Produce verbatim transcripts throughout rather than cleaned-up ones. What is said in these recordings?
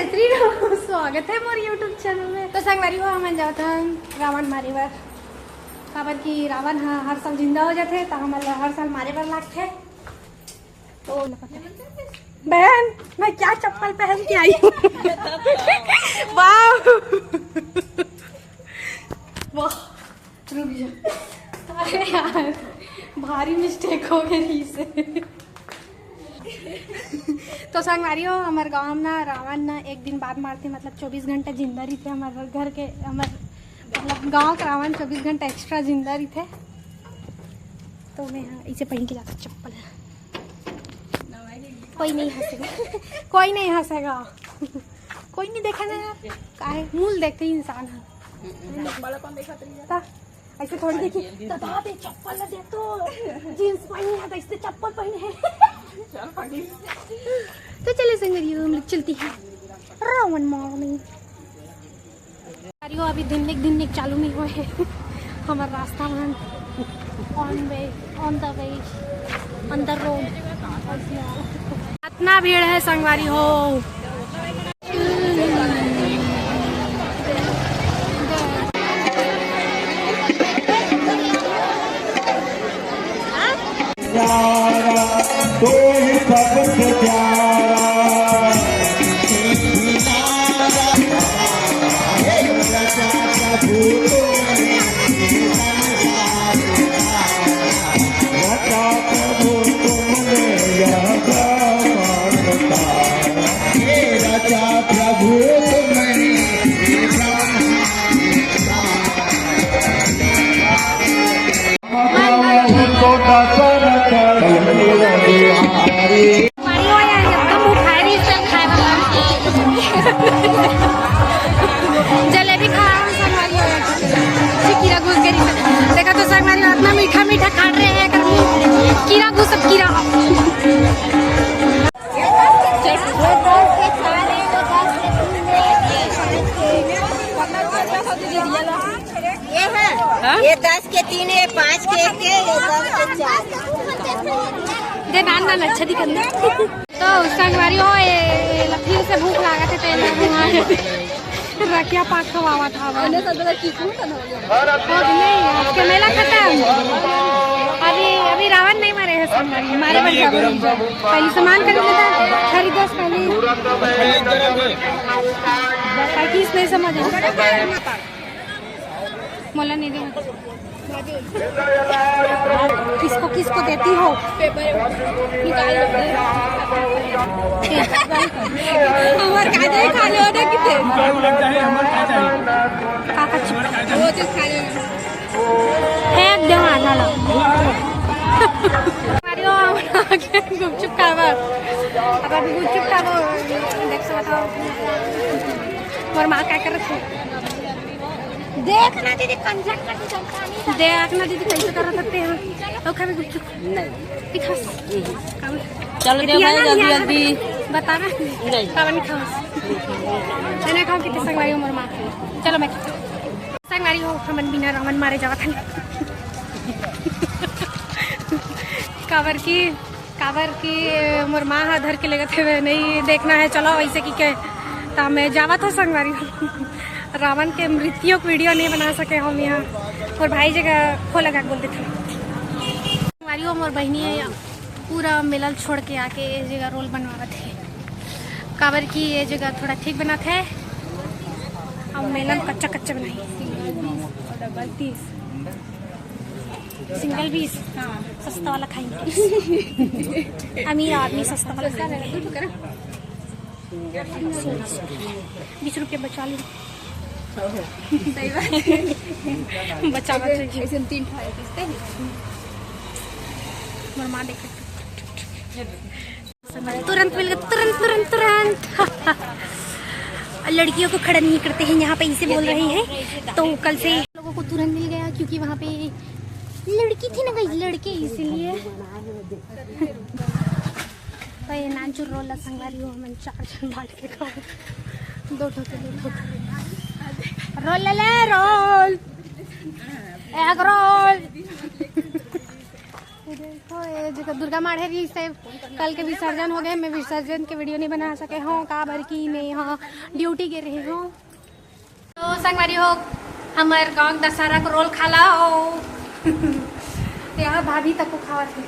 स्वागत है मोर YouTube channel में। तो संगवारी हो, हमन जात हन रावण मारे बर, काबर कि रावण ह हर साल जिंदा हो जाथे, त हमन ल हर साल मारे बर लागथे। तो बहन, मैं क्या चप्पल पहन के आई हूँ? वाह, वाह, रुक जा। अरे यार, भारी मिस्टेक हो गई इसे। तो संगवारी हो, हमर गांव में ना रावण ना एक दिन बाद मारथे, मतलब चौबीस घंटा जिंदा रहिथे हमर घर के, हमर मतलब गांव के रावण चौबीस घंटा एक्स्ट्रा जिंदा रहिथे। तो मैं हाँ इसे पहन के जाता चप्पल। कोई नहीं हंसेगा, कोई नहीं हंसेगा, कोई नहीं देखेगा यार, काहे मूल देखते ही इंसान है। ता, ऐसे थोड़ी देखी, तो बाप रे चप्पल ला देख तो, जींस पहनी है तो इसने चप्पल पहने है। तो चले संगवारी हो, हम लोग चलती हैं रावण मारने। संगवारी हो, अभी धिनक धिनक चालू नहीं हुए हैं। हमर रास्ता मन on way, on the way, on the road। इतना भीड़ है संगवारी हो। प्यारा, तू ही सबसे प्यारा। संगवारी हो, यहाँ एकदम भुखारी से खाए वाला। जलेबी खा रहा हूँ संगवारी हो, यहाँ से कीड़ा घुस गई। देखा तो संगवारी हो, इतना मीठा मीठा खा रहे हैं, अगर मुंह कीड़ा घुस, सब कीड़ा। ये है, हाँ? ये दस के तीन, ये पाँच के एक, ये दस के चार। दे नान नान अच्छा दिखत हे। तो संगवारी हो, ये, ये ला फिर से भूख लागत हे, तो ये ला वहाँ रखिया पाक खवावत हवा। अन्य सब जगह की कौन सा हो गया? और नहीं, आज के मेला खत्म। अभी, अभी रावण नहीं मारे हैं संगवारी, मारे बर जाबो नहीं जाए। पहले सामान खरीद लेता, खरीदो पहले। पैंतीस नहीं समझ। मोला नहीं दे। किसको किसको देती हो? हमार काजल खा लो ना किते। काका चुप। वो तो खा लो। फेंक दे आधा ला। मारियो, गुपचुप खावा। अब अभी गुपचुप खावा। देख सकता हो। मोर माँ का करत हे? देख ना दीदी, कंजर का तो जनता नहीं था। देख ना दीदी, कैसे करत हे? तो खाबे गुपचुप? नहीं। दिखा। चलो दे भाई, जल्दी, जल्दी। बता ना। नहीं। खावा नहीं खावा। नहीं खाओ, कितने संगवारी हो मोर माँ। चलो मैं संगवारी हो, हमन बिना रावण मारे जावत हन। काबर की, काबर की मोर माँ हा धर के लेगत हवे, नहीं देखना है, चलो ऐसे की के। त मैं जावत हो संगवारी हो। रावण के मृत्यु के वीडियो नहीं बना सके हम यहाँ। और भाई जगह खो लगा के बोल देते हैं। संगवारी हो, मोर बहिनी है, पूरा मेला ल छोड़ के आके ये जगह रोल बनवावत हे, काबर कि ये जगह थोड़ा ठीक बनात हे। अब मेला में कच्चा कच्चा बनाई। सिंगल पीस। हाँ, सस्ता वाला खाएंगे। अमीर आदमी सस्ता वाला खाएंगे। बीस रुपये बचा लो। सही बात है। बचा, बचा। ऐसे तीन ठाए पीसते हैं। मोर माँ देखे। तुरंत मिल गए, तुरंत, तुरंत, तुरंत। लड़कियों को खड़ा नहीं करते हैं यहाँ पे, इसे बोल रही है। तो कल से लोगों को तुरंत मिल गया, क्योंकि वहाँ पे लड़की थी ना, guys, लड़के, इसीलिए। तो ये नानचुर रोल ला संगवारी हो, हमन चार झन बांट के खाओ। दो ठो के दो ठो। रोल ले ले, रोल। Egg roll. ए, जेकर दुर्गा माढ़े रहिस हे, कल के विसर्जन हो गए, मैं विसर्जन के वीडियो नहीं बना सके हूँ, काबर कि मैं यहाँ ड्यूटी गे रहे हूँ। तो संगवारी हो, हमर गाँव के दशहरा के रोल खाला हो। यहाँ भाभी तको खावत हे।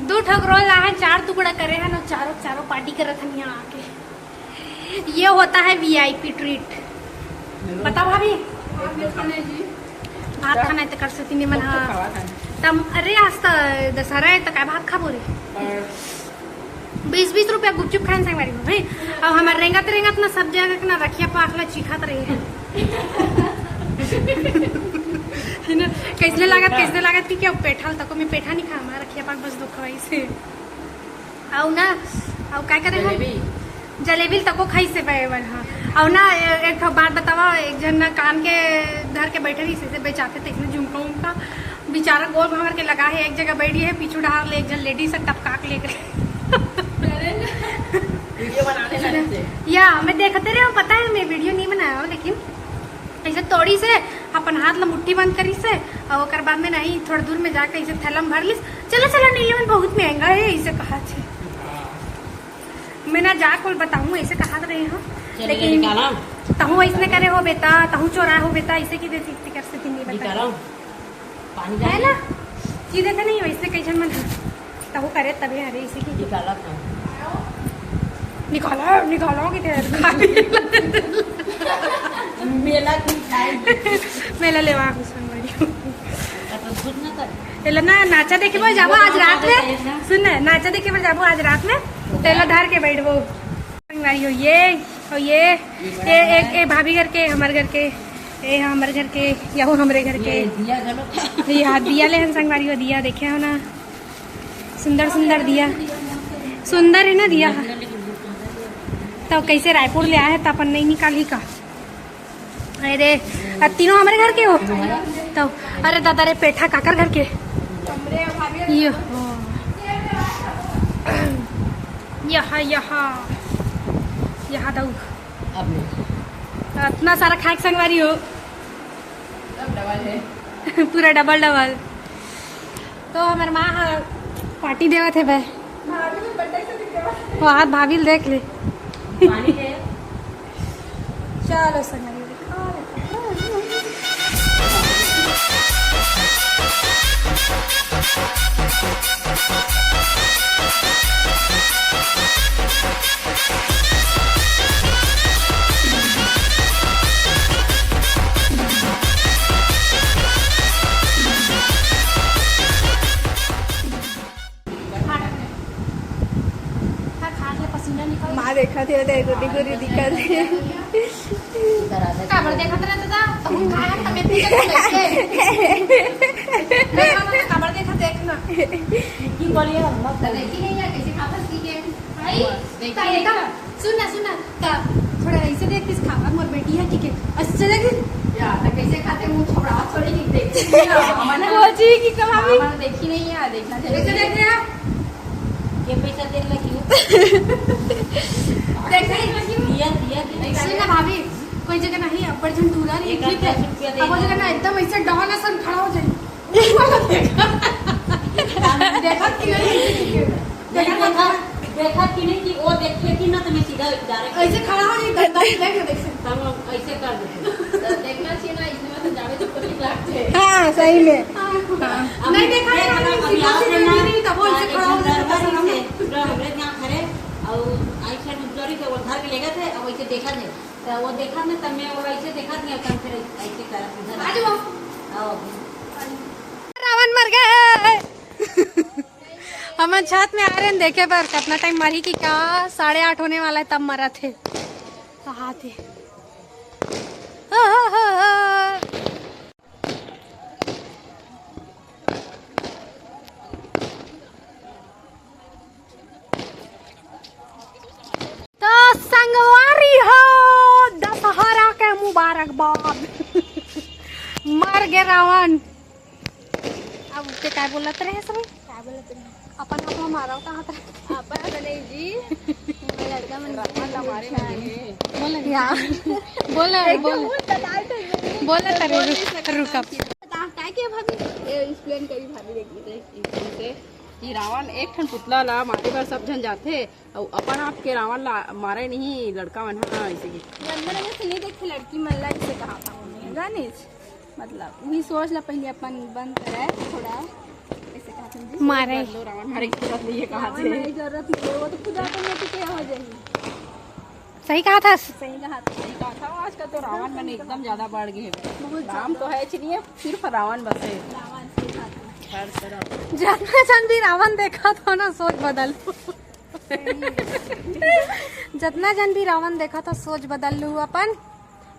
दू ठो रोल लाहन, चार टुकड़ा करे हन, चारों, चारों पार्टी करत हन यहाँ आके। ये होता है वीआईपी ट्रीट। बता भाभी, भात खाना है तो कर सकती नहीं मन। हाँ, तम, अरे, आज तो दशहरा है तो काय भात खाबो रे? बीस बीस रुपया गुपचुप खाए संगवारी हो भाई। अब हमारे रेंगत रेंगत ना सब जगह के ना रखिया पाखला चिखात रही है। है ना? कैसने लागत, कैसने लागत कि क्या पेठा तको मैं पेठा नहीं खा, हमारा रखिया पाख बस दुख खवाई से। आउ ना, आउ का करे हम? जलेबी। जलेबी तको खाई से बे बर, हाँ। आउ ना, ए-, एक ठो बात बतावा, एक जन ना कान के धर के बैठे रही से बेचाते थे इसमें झुमका उमका, बेचारा गोल भंवर के लगा है, एक जगह बैठी है, पीछू डहार ले एक जन लेडीज से टपका के लेकर। वीडियो बनाने लगे थे। या, मैं देखते रहे हूँ, पता है मैं वीडियो नहीं बनाया हूँ, लेकिन ऐसे तोड़ी से अपन हाथ ला मुट्ठी बंद करी से, और ओकर बाद में नहीं, थोड़ा दूर में जाके ऐसे थैला में भर लीस। "चलो, चलो, नहीं लेवन, बहुत महंगा है," ऐसे कहा थे। मैं ना जा कुल बताऊँ, ऐसे कहा रहे हो, चलो, लेकिन निकाला। तहूँ ऐसने करे हो बेटा, तहूँ चोरा हो बेटा, ऐसे की देती इतनी कर से नहीं बता। निकाला। पानी है डाल। ना, चीजें तो नहीं वैसे कैसन मन। तहु करे तबे हरे इसी की। निकाला था। निकाला, निकाला कि तेरे खाली। मेला की मिठाई। मेला लेवा कुछ संगवारी। तो झूठ ना कर। तेला ना नाचा देखे बर जाबो आज रात में। सुन ना, नाचा देखे बर जाबो आज रात में। तेला धर के बैठबो। संगवारी हो ये, और ये, ये एक, ए भाभी घर के, हमर घर के, ए हमर घर के, यहू हमरे घर के। ये दिया घलो। ये हाथ दिया ले हन संगवारी हो, दिया देखे हो ना। सुंदर सुंदर दिया, सुंदर है ना दिया। तो कैसे रायपुर ले आए हैं तो अपन नहीं निकाली का? अरे, अब तीनों हमारे घर के हो तो? अरे दादा रे, पेठा काकर घर के? ये हो। यहाँ, यहाँ, यहाँ दऊ। अब नहीं। इतना सारा खाए के संगवारी हो। सब डबल है। पूरा डबल डबल। तो हमार माँ ह पार्टी देवत हे बे। भाभी में बर्थडे से दिखे बा। वो हाथ भाभी ल देख ले। पानी है। चलो संगवारी, खा लेते हैं। माँ देखत हे, तेरे गुड्डी गुरी दिखत हे। काबर देखत रहता था? तहु खाया तब इतनी जगह बैठ के। देखा ना, काबर देखत, देखना। की बोलिए, मत देखी नहीं है, कैसे खाता सीखे? भाई, देखिए। तालिका। सुन ना, सुन ना, का थोड़ा ऐसे देख, किस खावा मोर बेटी है, ठीक है? ऐसे देख। या, तो कैसे खाते मुंह छोड़ा, थोड़ी नहीं देखते। वो जी की कहा भी। मामा देखी नहीं है, देखना चाहिए। कैसे देख रहे हैं? ये पैसा देने लगी हो। देख रही हो? दिया, दिया, दिया। सुन ना भाभी, कोई जगह नहीं, अब्बड़ झन टूरा रही, एक ठीक है? दस रुपया अब वो देना। जगह ना एकदम ऐसे डॉन असन खड़ा हो जाए। देखा कि नहीं? नहीं देखा, देखा कि नहीं कि वो देखे कि ना तो मैं सीधा direct ऐसे खड़ा हो, ये गंदा ही देख, देख सकता। हम लोग ऐसे कर देते। तो देखना चाहिए ना, इसमें तो जावे तो कुछ लागते हैं। हाँ, सही में। हाँ। हाँ। अब नहीं देखा देख, तो हम अभी सीधा यहाँ सीधा से ना, नहीं, तब वो ऐसे एक खड़ा हो जन जाता है। से पूरा हमरे यहाँ खड़े, और आई साइड उधर ही तो वो धर के लेगा थे, अब ऐसे देखा थे। तो वो देखा ना, तब मैं वो ऐसे देखा नहीं, तब फिर ऐसे करा सीधा। आ जाओ। आओ। रावण मर गए। हमन छत में आ रहे हैं देखे बर, कितना टाइम मरही कि का, साढ़े आठ होने वाला है तब मरा थे। तो हाथ ही। तो संगवारी हो, दशहरा के मुबारकबाद। मर गे रावण। अब के काय बोलत रहे सब? काय बोलत रहे? अपन आप मारा होता हाथ रख। अपन तो नहीं जी। मैं लड़का मन बोले। बोले। या। बोले, एकदम बोले। बोले तरे, रुक, रुक अब। बता, काय के भाभी? ये explain करी भाभी, देखिए। कि रावण एक ठन पुतला ला मारे बर सब झन जाथे, अउ अपन आप के रावण ला मारे नहीं लड़का मन ह, ऐसे कि। ये अंदर में से नहीं देखे लड़की मन ला, इसे कहा था जानिस, मतलब वही सोच ला पहले अपन बंद करे थोड़ा, ऐसे कहा था जी। मारे। बदलो, रावण मारे की जरूरत नहीं है, कहा रावण थे। मारे की जरूरत नहीं है, वो तो खुद automatic हो जाही। सही कहा था। सही कहा था। सही कहा था। आजकल तो रावण मन एकदम ज्यादा बढ़ गए हैं। बहुत राम ज्यादा। तो है नहीं है, सिर्फ रावण बस है। रावण, सही कहा था। हर तरफ। जितना जन भी रावण देखा था ना, सोच बदल। जितना जन भी रावण देखा था, सोच बदल लू अपन।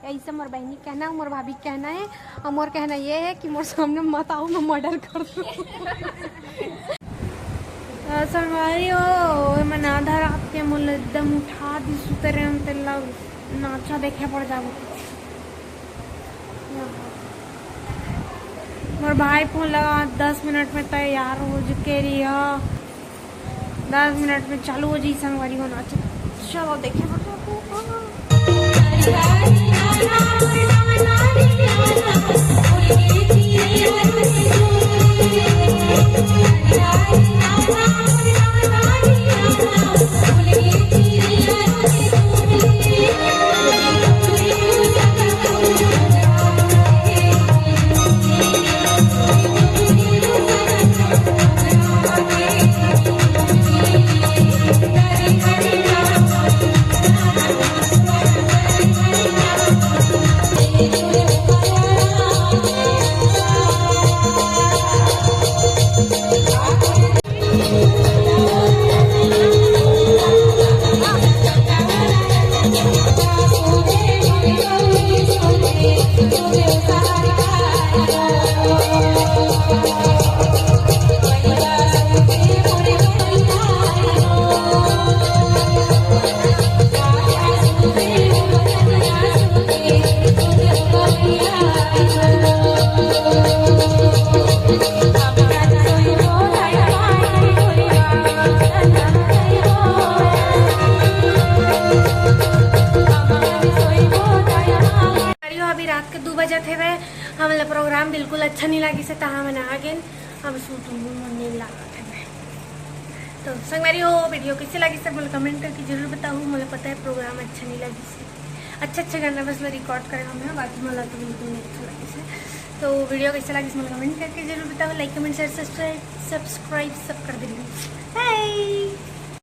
ऐसे मोर बहनी कहना है, मोर भाभी कहना है, और मोर कहना ये है कि मोर सामने मत आओ, मैं मर्डर कर दूँ। अ, संगवारी हो, एमन आधा रात के मोला एकदम उठा दी, सुते रहे हम, तेला नाचा देखे पड़ जाबो। मोर भाई फोन लगा, "दस मिनट में तैयार हो के रही हो, दस मिनट में चालू हो जाई संगवारी हो नाच।" चलो देखे पड़ जाबो। अरे, अभी रात के दू बजत हेवय, हमला प्रोग्राम बिल्कुल अच्छा नहीं लागिस हे, त हमन आ गेन। अब सूतहूँ, मन नहीं लागत हेवय। तो संगवारी हो, वीडियो कैसे लागिस हे, मोला कमेंट करके जरूर बताहू। मोला पता है प्रोग्राम अच्छा नहीं लागिस हे, अच्छा अच्छा गाना बस मैं रिकॉर्ड करे हूँ मैं, बाकी मोला तो बिल्कुल नहीं अच्छा लागिस हे। तो वीडियो कैसे लागिस, मोला कमेंट करके जरूर बताहू। लाइक, कमेंट, शेयर, सब्सक्राइब, सब्सक्राइब सब कर देहू। बाय।